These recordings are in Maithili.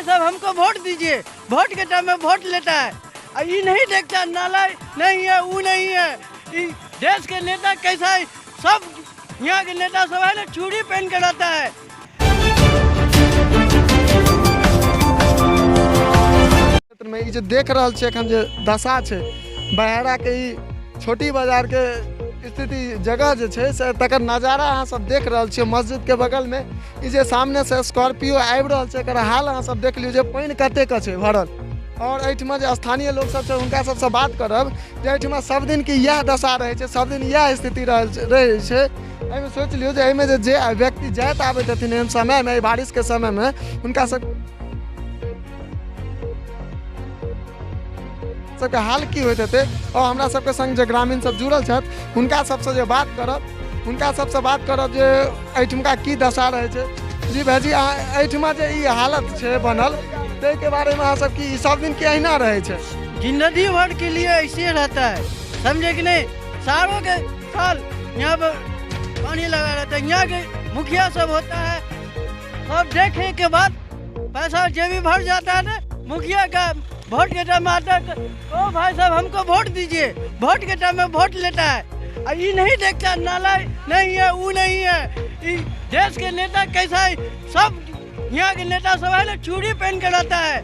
भाई साहब हमको वोट दीजिए, वोट के टाइम में वोट लेता है और ये नहीं देखता नाला नहीं है, वो नहीं है। ये देश के नेता कैसा है, सब यहाँ के नेता सब है ना चूड़ी पहन कर आता है। क्षेत्रमे ई जे देख रहल छियै एखन जे दशा छै बहराके, ई छोटी बाजारके स्थिति जगह जे छै से तकर नजारा अहाँ सब देख रहल छियै। मस्जिदके बगलमे ई जे सामनेसँ स्कॉर्पियो आबि रहल छै, एकर हाल अहाँ सब देख लियौ जे पानि कतेक छै भरल। और एहिठमा जे स्थानीय लोक सब छै हुनका सबसँ बात करब जे एहिठमा सब दिनके इएह दशा रहै छै, सब दिन इएह स्थिति रहै छै। एहिमे सोचि लियौ जे एहिमे जे व्यक्ति जाइत आबैत हेथिन एहन समयमे, एहि बारिशके समयमे, हुनका सब सबके हाल की होइत हेतै। और हमरा सबके संग जे ग्रामीण सब जुड़ल छथि हुनका सबसँ जे बात करब, हुनका सबसँ बात करब जे एहिठुमका की दशा रहै छै। जी भाईजी, अहाँ एहिठमा जे ई हालत छै बनल ताहिके बारेमे अहाँ सब की सब दिन के अहिना रहै छै? जिंदगी भर के लिए ऐसे रहता है, समझे कि नहीं? सालों के साल यहाँ पर पानी लगा रहता है। यहाँ के मुखिया सब होता है, सब देखे के बाद पैसा जेबी भर जाता है ना। मुखिया का वोट के टाइम में आता है, ओ भाई साहब हमको वोट दीजिए, वोट के टाइम में वोट लेता है और ये नहीं देखता नाला नहीं है, वो नहीं है। ये देश के नेता कैसा है, सब यहाँ के नेता सब है ना चूड़ी पहन कर आता है,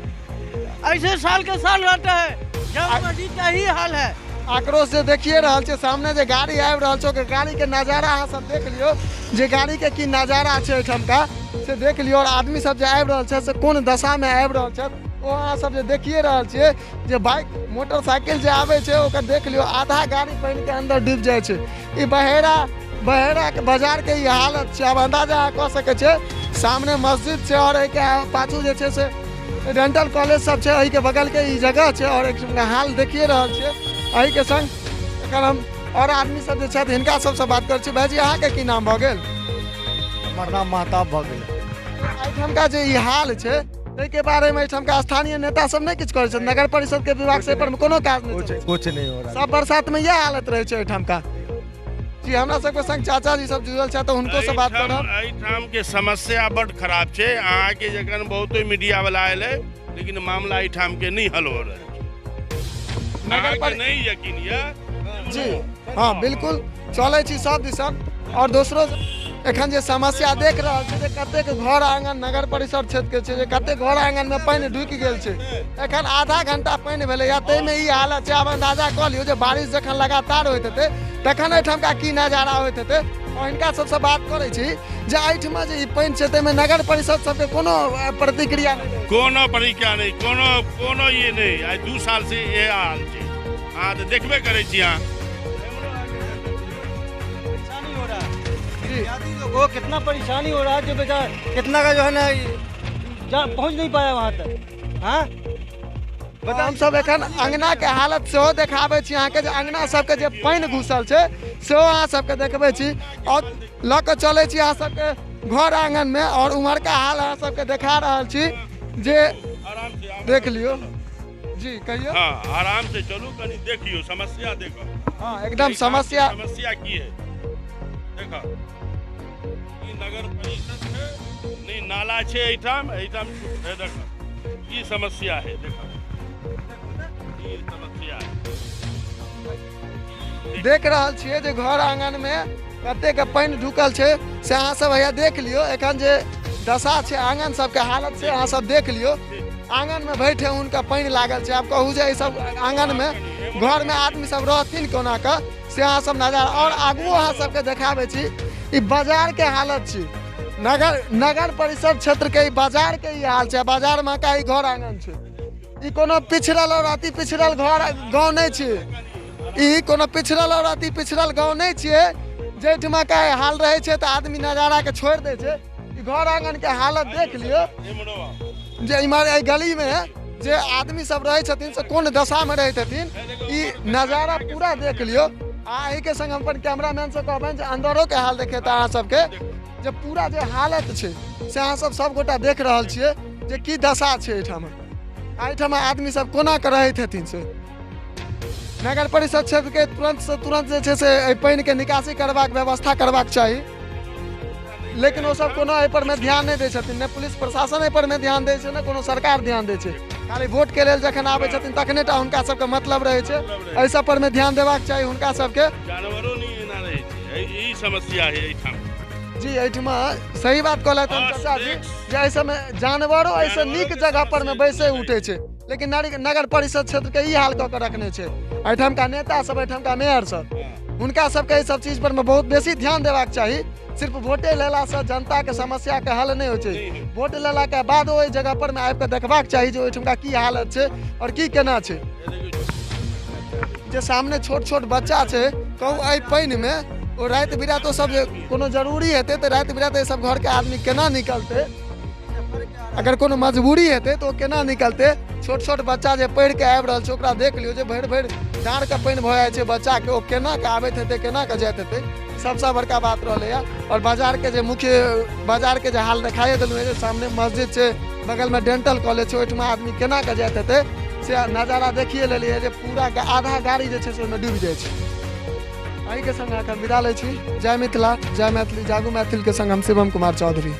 ऐसे साल के साल रहता है। जब मर्जी का ही हाल है। आक्रोश जे देखिए रहल छै, सामने जे गाड़ी आबि रहल छै ओकर गाड़ी के नजारा अहाँ सब देख लियौ जे गाड़ी के की नजारा छै एहिठामका से देख लियौ। और आदमी सब जे आबि रहल छै से कोन दशा में आबि रहल छै ओ अहाँ सब जे देखिए रहल छियै। जे बाइक मोटरसाइकिल जे आबै छै ओकर देख लियौ, आधा गाड़ी पानि के अंदर डूबि जाइ छै। ई बहेरा के बाजार के ई हालत छै। आब अंदाजा अहाँ कऽ सकै छियै, सामने मस्जिद छै और एहिके पाछू जे छै से डेंटल कॉलेज सब छै, एहिके बगल के ई जगह छै और एक हाल देखिए रहल छियै। एहिके संग एखन हम और आदमी सब जे छथि हिनका सबसँ बात करै छी। भाईजी, अहाँके की नाम भऽ गेल? हमर नाम महताब भऽ गेल। एहिठामका जे ई हाल छै ताहिके बारेमे एहिठामका स्थानीय नेता सब नहि किछु करै छथि? नगर परिषद के विभाग से एहिपर कोनो काज नहि चलै छै? कुछ नहीं हो रहा। सब बरसात में इएह हालत रहै छै एहिठामका। जी, हमरा सबके संग चाचा जी सब जुड़ल छथि तऽ हुनको से बात करब। एहिठाम के समस्या बड खराब छै। अहाँके जखन बहुते मीडिया वाला एलै लेकिन मामला एहिठाम के नहि हल हो रहल छै। अहाँके नहि यकीन यऽ? जी हाँ बिल्कुल, चलै छी सब दिसन। और दोसरो एखन जे समस्या देख रहल छै जे कतेक घर आंगन नगर परिषद क्षेत्र के छै जे कतेक घर आंगन में पानि ढुकि गेल छै। एखन आधा घंटा पानि भेलैया ताहिमे ई हालत छै। आब अंदाजा कऽ लियौ जे बारिश जखन लगातार होइत हेतै तखन एहिठामका की नजारा होइत हेतै। और हिनका सबसँ बात करै छी जे एहिठमा जे ई पानि छै ताहिमे नगर परिषद सबके कोनो प्रतिक्रिया नहि? कोनो प्रतिक्रिया नहि, कोनो कोनो ई नहि। आइ 2 साल से इएह हाल छै। अहाँ तऽ देखबे करै छी। अहाँ परेशानी हो रहा है, लोगों को कितना परेशानी हो रहा है जो बेचारा कितना का जो है ना जा पहुँच नहीं पाया वहाँ तक। हाँ बता, हम सब एखन अंगना के हालत सेहो देखाबै छी अहाँके, जे अंगना सबके जे पानि घुसल छै सेहो अहाँ सबके देखबै छी। और लऽ कऽ चलै छी अहाँ सबके घर आंगन में और उम्हरका हाल अहाँ सबके देखा रहल छी जे देख लियौ। जी कहियौ। हाँ आराम से चलू, कनी देखियौ समस्या देखो। हाँ एकदम समस्या, समस्या की है देखो। ई नगर परिषद है नहीं, नाला छै एहिठाम, एहिठाम देखो ई समस्या है, देखो ई समस्या है। देख रहल छियै जे घर आंगन में कतेक पानि ढुकल छै से अहाँ सब हैया देख लियौ। एखन जे दशा छै आंगन सबके हालत से अहाँ सब देख लियौ। आंगन में बैठे हुनका पानि लागल छै। आब कहू जे ई सब आंगन में घर में आदमी सब रहथिन कोना कऽ से अहाँ सब नजारा। और आगुओ अहाँ सबके देखाबै छी ई बाजार के हालत छी। नगर परिषद क्षेत्र के ई बाजार के ई हाल छै। बाजार में का ई घर आंगन छै। ई कोनो पिछड़ल और अति पिछड़ल घर गाँव नहि छै। ई कोनो पिछड़ल और अति पिछड़ल गाँव नहि छियै जाहिठमा का हाल रहै छै तऽ आदमी नजारा के छोड़ि दै छै। ई घर आंगन के हालत देख लियौ जे इम्हर एहि गली में जे आदमी सब रहै छथिन से कोन दशा में रहैत हेथिन, ई नजारा पूरा देख लियौ। आ एहिके संग हम अपन कैमरामैन से कहबनि जे अंदरो के हाल देखेता अहाँ सबके, जे पूरा जे हालत छै से अहाँ सब सब गोटा देख रहल छियै जे की दशा छै एहिठाम। एहिठाम आदमी सब कोना के रहैत हेथिन से नगर परिषद क्षेत्र के तुरंत से तुरंत जे छै से एहि पानि के निकासी करबाक व्यवस्था करबाक चाही। लेकिन ओ सब कोनो एहि पर मे ध्यान नहि दै छथिन। नहि पुलिस प्रशासन एहि पर मे ध्यान दै छै, नहि कोनो सरकार ध्यान दै छै। खाली वोट के लेल जखन आबै छथिन तखने टा हुनका सबके मतलब रहै छै। एहि सब पर मे ध्यान देबाक चाही हुनका सबके। जानवरो नहि एना रहै छै, ई समस्या है एहिठाम। जी, एहिठमा सही बात कहलथि हम चाचा जी जे एहि सबमे जानवरो एहिसँ नीक जगह पर मे बैसै उठै छै, लेकिन नगर परिषद क्षेत्र के ई हाल कऽ के रखने छै एहिठामका नेता सब, एहिठामका मेयर सब। हुनका सबके एहि सब चीज पर मे बहुत बेसी ध्यान देबाक चाही। सिर्फ वोटे लेलासँ जनताके समस्याके हल नहि होइ छै। वोट लेलाके बाद ओहि जगह पर मे आबि कऽ देखबाक चाही जे ओहिठुमका की हालत छै आओर की केना छै। जे सामने छोट छोट बच्चा छै, कहू एहि पानिमे ओ राति बिराति ओ सब जे कोनो जरूरी हेतै तऽ राति बिराति एहि सब घरके आदमी केना निकलतै? अगर कोनो मजबूरी हेतै तऽ ओ केना निकलतै? छोट छोट बच्चा जे पढ़ि कऽ आबि रहल छै ओकरा देख लियौ जे भरि भरि डाँरके पानि भऽ जाइ छै बच्चाके, ओ केना कऽ आबैत हेतै, केना कऽ जाइत हेतै? सबसँ बड़का बात रहलैए। आओर बाजारके जे मुख्य बाजारके जे हाल देखाइए देलहुँ जे सामने मस्जिद छै, बगलमे डेंटल कॉलेज छै, ओहिठमा आदमी केना कऽ जाइत हेतै से नजारा देखिए लेलियै जे पूरा आधा गाड़ी जे छै से ओहिमे डूबि जाइ छै। एहिके संग अहाँके विदा लै छी। जय मिथिला, जय मैथिली, जागू मैथिलके संग हम शिवम कुमार चौधरी।